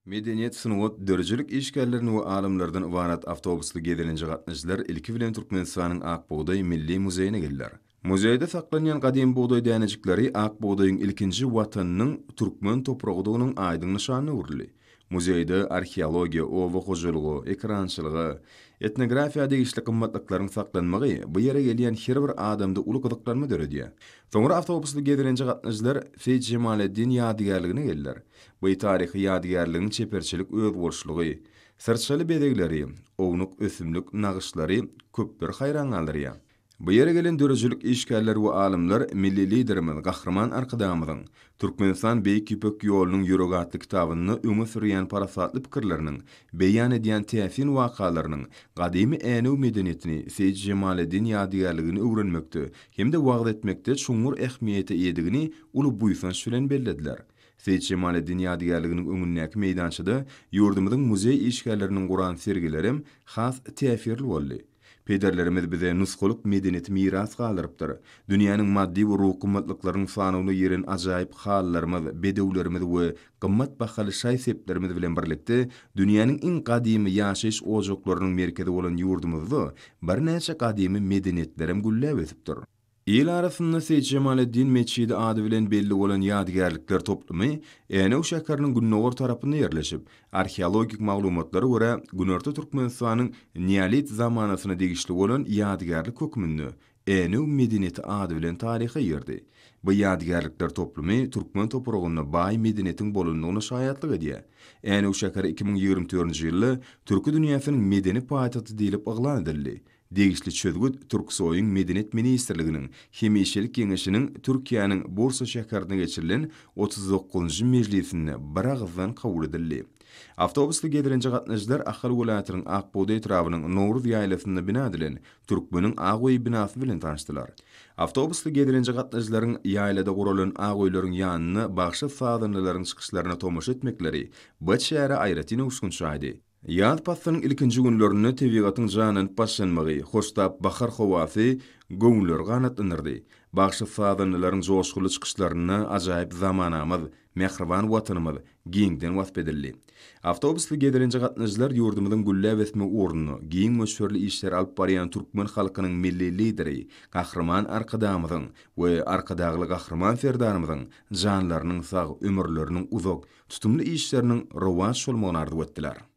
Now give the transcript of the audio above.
Medeniýet, sungat, döredijilik işgärlerini we alymlardan ybarat awtobusly gezelenje gatnaşyjylar ilki bilen Türkmenistanyň Ak bugdaý milli muzeýine geldiler. Muzeýde saklanýan gadymy bugdaý dänejikleri ak bugdaýyň ilkinji Watanynyň türkmen topragydygynyň aýdyň nyşanyna öwrüldi. Muzeýde arheologiýa, oba hojalygy, ekerançylyga, etnografiýa degişli gymmatlyklaryň saklanmagy bu ýere gelýän her bir adamda uly gyzyklanma döredýär. Soňra awtobusly gezelenje gatnaşyjylar Seýit Jemaleddin ýadygärligine geldiler. Bu taryhy ýadygärligiň çeperçilik özboluşlygy, syrçaly bezegleri, ownuk ösümlik nagyşlary köpleri haýran galdyrýar. Bu ýere gelen döredijilik işgärleri we alymlar Milli Liderimiz Gahryman Arkadagymyzyň Türkmenistan Beýik Ýüpek ýolunyň ýüregi atly kitabynda öňe sürýän parasatly pikirleriniň, beýan edýän täsin wakalarynyň gadymy Änew medeniýetini, Seýit Jemaleddin ýadygärligini öwrenmekde hem-de wagyz etmekde çuňňur ähmiýete eýedigini uly buýsanç bilen bellediler. Seýit Jemaleddin ýadygärliginiň öňündäki meýdançada ýurdumyzyň muzeý işgärleriniň guran sergilerem has täsirli boldy. Pederlerimiz bize nusgalyk medeniýeti miras galdyrypdyr. Dünýäniň maddy we ruhy gymmatlyklarynyň sanawyna giren ajaýyp halylarymyz, bedewlerimiz we gymmat bahaly şaý-seplerimiz bilen birlikde, dünýäniň iň gadymy ýaşaýyş ojaklarynyň merkezi bolan ýurdumyzda birnäçe gadymy medeniýetlerem gülläp ösüpdir. Il arasynda Seýit Jemaleddin metjidi ady bilen belli bolan ýadygärlikler toplumy Änew şäheriniň gündogar tarapynda ýerleşip, arheologik maglumatlara görä, Günorta Türkmenistanyň neolit zamanasyna degişli bolan ýadygärlik hökmünde Änew medeniýeti ady bilen taryha girdi. Bu ýadygärlikler toplumy türkmen topragynda baý medeniýetiň bolandygyna şaýatlyk edýär. Änew şäheri 2024-nji ýylda Türki dünýäsiniň medeni paýtagty diýlip yglan edildi. Degişli çözgüt Türksoýyň Medeniýet ministrliginiň Hemişelik Geňeşiniň Türkiýäniň Bursa şäherinde geçirilen 39-njy mejlisinde biragyzdan kabul edildi. Awtobusly gezelenje gatnaşyjylar Ahal welaýatynyň Ak bugdaý etrabynyň Nowruz ýaýlasynda bina edilen Türkmeniň ak öýi binasy bilen tanyşdylar. Awtobusly gezelenje gatnaşyjylaryň ýaýlada guralan ak öýleriň ýanynda bagşy-sazandalaryň çykyşlaryna tomaşa etmekleri bu çärä aýratyn öwüşgin çaýdy. Ýaz paslynyň ilkinji günlerinde tebigatyň janlanyp başlanmagy, hoştap bahar howasy göwünleri ganatlandyrdy. Bagşy-sazandalaryň joşgunly çykyşlarynda ajaýyp zamanamyz, mähriban Watanymyz giňden wasp edildi. Awtobusly gezelenje gatnaşyjylar ýurdumyzyň gülläp ösmegi ugrunda giň möçberli işleri alyp barýan türkmen halkynyň Milli Lideri Gahryman Arkadagymyzyň we Arkadagly Gahryman Serdarymyzyň janlarynyň sag, ömürleriniň uzak, tutumly işleriniň rowaç bolmagyny arzuw etdiler.